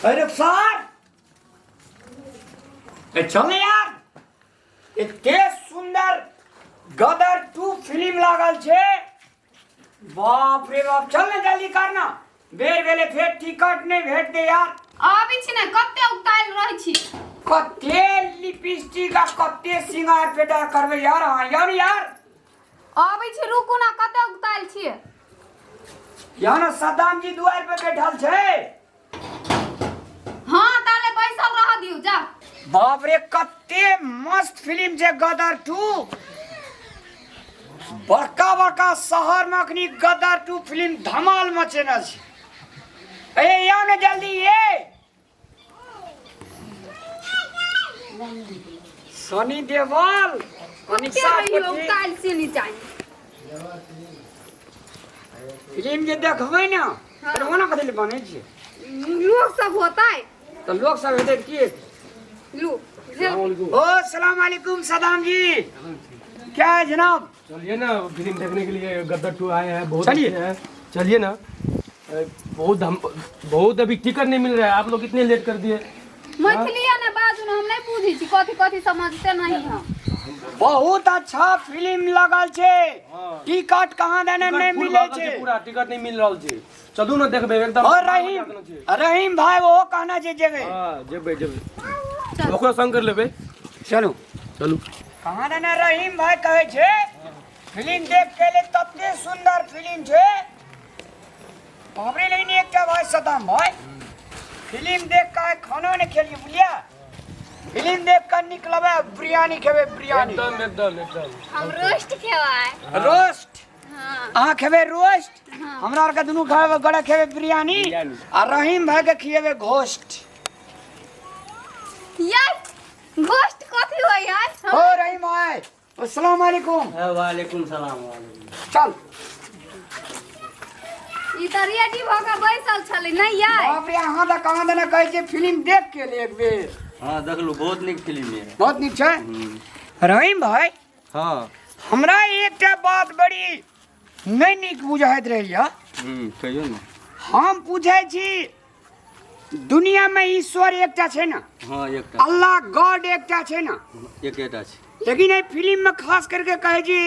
अरे सर, ए चल यार, एते सुंदर गदर 2 फिल्म लागल छै। बाप रे बाप, चल ने जल्दी करना, बेर भेले फेर टिकट नहीं भेटते यार। आबै छी ने, कते उतायल रहै छी। कते लिपस्टिक आ कते सिंगार पेटार करबै यार अहाँ यार। यार आबै छी, रुकू ना, कते उतायल छियै। यहाँ ने सद्दाम जी दुआर पे बैठल छै। हाँ, ताले बैसल रह दियौ जा। बाप रे, कते मस्त फिल्म छै गदर 2। बड़का बड़का शहर में अखनी गदर 2 फिल्म धमाल मचेने छै। ए आओ ने जल्दी। ये सनी देओल, अनिशा रहियो पटेल। उतायल से नहीं जाई। फिल्म जे देखबै ने तऽ ओना कथी लए बनै छै? लोग सब होता है। तऽ लोक सब हेतै की? लू भेल। ओ सलाम अलैकुम सदाम जी, क्या है जनाब? चलिए ना फिल्म देखने के लिए, गद्दर 2 आए हैं, बहुत चलिए। अच्छे हैं, चलिए ना। बहुत हम बहुत अभी टिकट नहीं मिल रहा है, आप लोग इतने लेट कर दिए। मैथिली ने बाजू ने, हम नहीं बुझै छी, कथी कथी समझते नहीं हम। बहुत अच्छा फिल्म लगल छै। हाँ। टिकट कहाँ देने टिकट नहीं फुल मिले लागल छै। छै, पूरा टिकट नहीं मिल रहल छै। चलू ना देखबै एकदम। और रहीम, रहीम भाई वो कहना छै जेबै। हां, जेबै जेबै, ओकरो संग कर लेबै। चलू। चलू। कहाँ देने रहीम भाई कहै छै फिल्म देख के ले, तते सुंदर फिल्म छै। बाप रे, लेकिन एकटा भाई सदाम भाई, फिल्म देख के खानो नहीं खेलिए बुझलिया। फिल्म देख के निकलबै बिरयानी खेबै, बिरयानी। एकदम एकदम एकदम। हम रोस्ट खेबै। रोस्ट? हाँ। अहाँ खेबै रोस्ट, हमरा आरके दुनू खेबै गोड़े खेबै बिरयानी। बिरयानी। आ रहीम भाई के खिएबै घोस्ट। यार, गोश्त कथी होइ यार? ओ रहीम भाई, अस्सलाम वालेकुम। वालेकुम सलाम, वालेकुम। चल। ई तऽ रेडी भऽ कऽ बैसल छलै नहि यार? बाप रे, अहाँ तऽ कहाँ देने कहै छै फिल्म देख के ले एक बेर। हाँ, देखलू, बहुत नीक फिल्म है। बहुत नीक छै। रहीम भाई। हाँ। हमरा एकटा बात बड़ी नहि नीक बुझाइत रहैया। कहियौ ने। हम पूछै छी, दुनियामे ईश्वर एकटा छै ने? हाँ, एकटा। अल्लाह गॉड एकटा छै ने? एकेटा छै। लेकिन एहि फिल्ममे खास करके कहै छै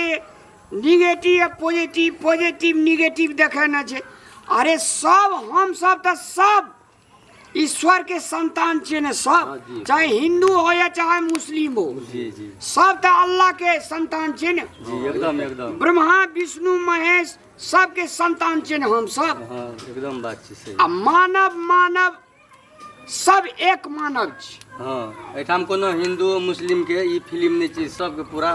निगेटिव आ पॉजिटिव, पॉजिटिव निगेटिव देखेने छै। अरे सब, हम सब तऽ सब ईश्वर के संतान छियै ने सब? हाँ जी। चाहे हिंदू हो या चाहे मुस्लिम हो, जी जी। सब तऽ अल्लाह के संतान छियै ने? जी, एकदम एकदम। ब्रह्मा विष्णु महेश सबके संतान छियै ने हम सब? हाँ, एकदम बात छै सही। आ मानव मानव सब एक मानव छी। हाँ, एहिठाम कोनो हिंदू मुस्लिम के ई फिल्म नहि छै, सबके पूरा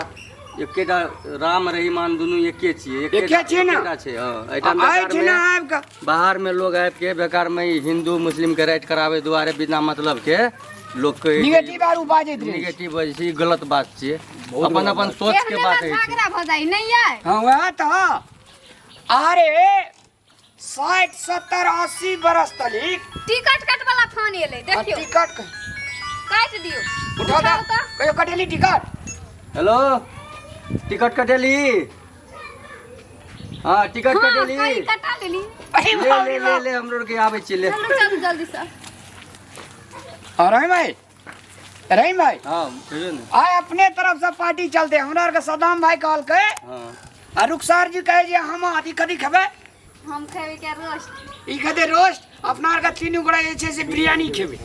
एकेटा राम रहीमान दुनू एके छियै। एके छियै ने? एकेटा छै, हाँ। एहिठाम आ एहिठिना बेकारमे आबि कऽ बाहर में लोग आबि के बेकार में ई हिंदू मुस्लिम के राइट करावे दुआरे बिना मतलब के लोग के निगेटिव आर उ बाजैत रहै छै। निगेटिव बजै छै, ई गलत बात छियै। अपन अपन सोच के एहने बात में होइ छै। झगड़ा भऽ जाइ नहि यार? हाँ, वएह तऽ। अरे 60 70 80 बरस तलिक टिकट कट वाला फोन एलै, आ देखियौ। टिकट काटि दियौ। उठा दे। उठाउ तऽ। कहियो कटेली टिकट? हेलो, टिकट कटेली? हाँ, टिकट हाँ, कटेली। कही कटा लेली। अरे ले बाप ले रे ले बाप। ले, हमरो के आबै छी ले। चलू चलू जल्दी से। अरे भाई, रहीम भाई। हाँ, कहियौ ने। आइ अपने तरफ से पार्टी चलते। हमरा आरके सदाम भाई कहलकै हाँ। आ रुखसार जी कहे जे हम अथी कथी खेबै? हम खेबै के रोस्ट। ई खेतै रोस्ट, अपना आरके तीनू गोरा जे छै से बिरयानी खेबै,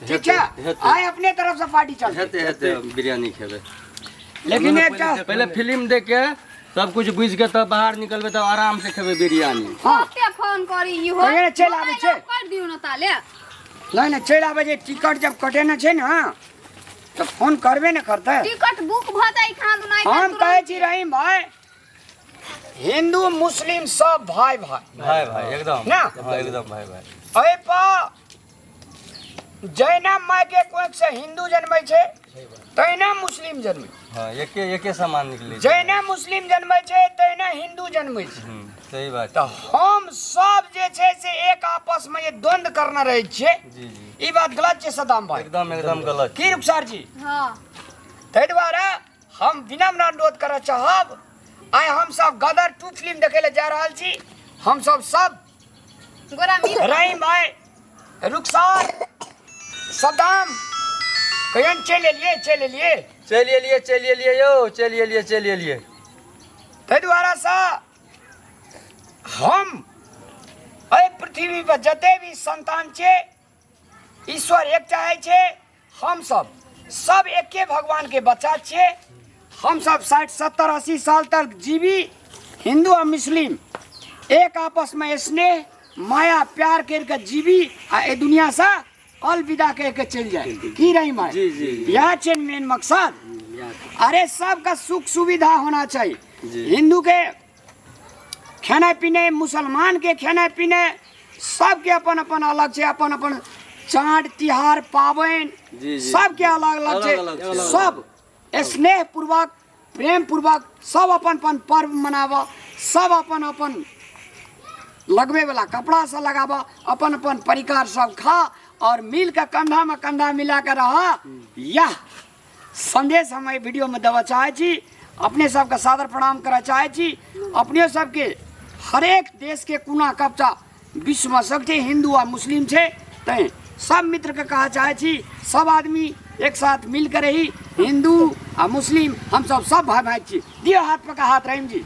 ठीक छै? हेतै। आइ अपने तरफ से पार्टी चलते। हेतै हेतै, बिरयानी खेबै। लेकिन एकटा पहिले फिल्म देख के सब कुछ बुझि के तब बाहर निकलबै, तब आराम से खेबै बिरयानी। हाँ। कते फोन करी इहो। कहियो ने चलि आबै छै। मोबाइल ऑफ कर दियौ ने ताले। नहि नहि, चलि आबै छै। टिकट जब कटेने छै ने तऽ फोन करबे ने करतै। टिकट बुक भऽ जाइ खान दुनाई। हम कहै छी रहीम भाई, हिंदू मुस्लिम सब भाई भाई। भाई भाई, एकदम। ना? हाँ, एकदम भाई भाई। एहि पर जहिना मायके कोख से हिंदू जन्मै छै तहिना मुस्लिम जन्मै छै। हाँ, एके एके समान निकलै छै। जहिना मुस्लिम जन्मै छै तहिना हिंदू जन्मै छै। सही बात। तऽ हम सब जे छै से एक आपस में जे द्वंद करने रहै छियै, जी जी। ई बात गलत छै सदाम भाई। एकदम एकदम गलत। की रुखसार जी? हाँ। ताहि दुआरे हम विनम्र अनुरोध करऽ चाहब, आइ हम सब गदर 2 फिल्म देखै लए जा रहल छी। हम सब सब गोरा मिल रहीम भाई, रुखसार, सद्दाम कहियन चलि एलियै, चलि एलियै। चलि एलियै, चलि एलियै यौ, चलि एलियै, चलि एलियै। ताहि दुआरेसँ हम एहि पृथ्वी पर जते भी संतान छै, ईश्वर एक चाहै छै, हम सब सब एके भगवान के बच्चा छियै। हम सब 60 70 80 साल तक जीवी, हिंदू आ मुस्लिम एक आपस में स्नेह माया प्यार करके जीवी आ ए दुनिया से अलविदा कह के चल जाए। की रही माय? जी, जी, जी। यह छै मेन मकसद। अरे सबका सुख सुविधा होना चाहिए। जी। हिंदू के खेनाइ पीनाइ, मुसलमान के खेनाइ पीनाइ, सबके अपन अपन अलग छै, अपन अपन चाँद तिहार पाबनि जी, जी। सबके अलग अलग छै। अलग अलग छै। सब स्नेह पूर्वक प्रेम पूर्वक सब अपन अपन पर्व मनाबऽ, सब अपन अपन लगबे वाला कपड़ा से लगाबऽ, अपन अपन परिकार सब खा और मिल के कंधा में कंधा मिला के रह। यह संदेश हम एहि वीडियो में देबऽ चाहै छी। अपने सबके सादर प्रणाम करऽ चाहै छी। अपने सबके हरेक देश के कोना कब्जा विश्व में सबके हिंदू आ मुस्लिम छै, तैं सब मित्र के कहऽ चाहै छी सब आदमी एक साथ मिल के रही। हिंदू आ मुस्लिम हम सब सब भाई भाई छी। दियौ हाथ पका हाथ रहीम जी।